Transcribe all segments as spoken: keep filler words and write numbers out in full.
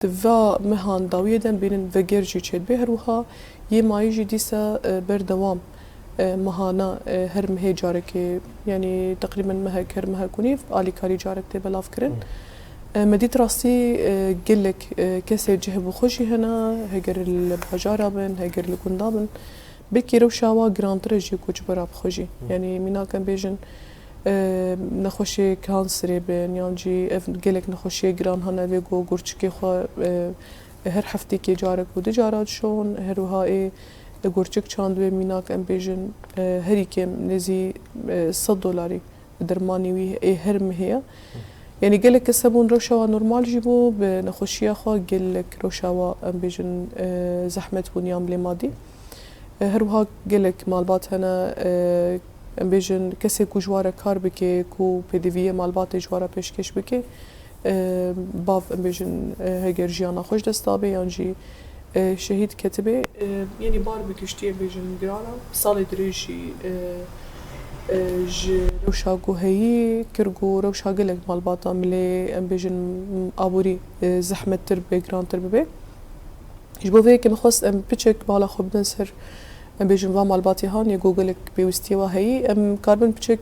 Di va mehan dawiyê de em bînin veger jî çêdibe, her wiha yê mayî jî dîsa, e, berdewam, e, mehana, e, her mehê carekê, yanî teqrîben mehek her mehek û nîv alîkarî carek tê belavkirin. E, me dît rastî, e, gelek, e, kesê cih bi xwe jî hene, heger li bajara bin, heger li gunda bin. Belkî rewşa wa girantir e jî ku ji bera bi xwe jî. Yanî mînak em bêjin, e, nexweşiyê kanserê bin, yan jî ev gelek nexweşiyê giran hene vê ku gurçikê xwe, e, her heftekê carek û du cara dişon, her wiha ê gurçik çandibê mînak em bêjin, e, herî kêm nêzî, e, sed dolarî dermanî wî ê her mehê ye. Yanî gelek kes hebûn rewşa wa normal jî bû, bi nexweşiya xwe gelek rewşa wa em bêjin, e, zehmet bûn yan bilê madî. E, her wiha gelek malbat hene, e, em bêjin kesê ku ji wa re kar bike, ku pêdiviyê malbatê ji wa re pêşkêş bike, e, bav em bêjin, e, heger jiyana xwe ji dest dabe yan jî, e, şehîd ketibe. E, yanî bar bi giştî em bêjin giran e. Salê dirêj jî, e, e, ji rewşa ku heyî kir ku rewşa gelek malbata milê em bêjin aborî, e, zehmettir bibe, girantir bibe. Ji bo vê yekê min xwest em piçek bala xwe bidin ser, em bêjin va malbatê han yê ku gelek pêwîstiyê wa heyî. Em karibin piçek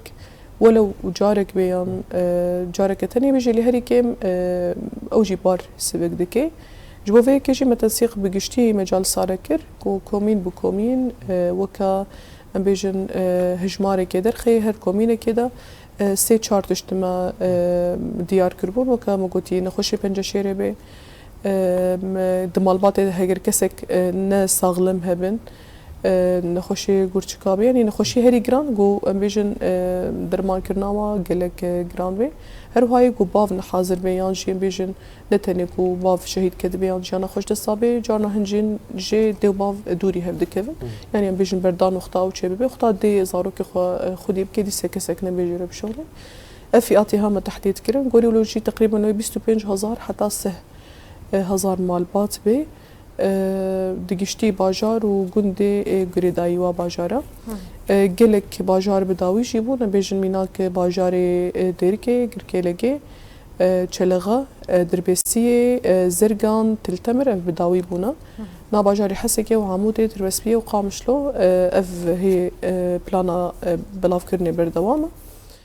welew carek bê yan, e, careke tenê bêjê, lê herî kêm, e, ew jî bar sivik dike. Ji bo vê yekê jî me tensîq bi giştî mecal sare kir ku komîn bi komîn, e, weke em bêjin, e, hijmarekê derxê her komînekê de, e, sê çar tişt me, e, diyar kiribûn, weke me gotî nexweşê penceşêrê bê, e, me di malbatê de heger kesek, e, ne saxlem hebin, e, nexweşê gurçika bê, yanî nexweşî herî giran ku em bêjin, e, dermankirina wa gelek, e, giran bê. Her wiha yê ku bav ne hazir bê yan jî em bêjin ne tenê ku bav şehîd ketibe yan jiyana xwe ji dest dabe, carna hin jî jê dê û bav dûrî hev dikevin. Yanî em bêjin berdan wexta ew çêbibe, wexta dê zarokê xwe, e, xwedî bike, dîse kesek nebê jê re bişuxile. Ev fiyatê ha me tehdîd kirin. Gorî wilo jî teqrîben wê bîst û pênc hezar heta sih, e, hezar malbat bê. E, di giştî bajar û gundê, e, girêdayî wa bajara. E, gelek bajar bi dawî jî bûn, em bêjin mînak bajarê, e, Dêrikê, Girkêlegê, e, Çelexa, e, Dirbêsiyê, e, Zirgan, Til Temir ev bi dawî bûne. Na bajarê Hesekê û Amûdê, Dirbêsiyê û Qamişlo, e, ev hê, e, plana, e, belavkirinê berdewam e.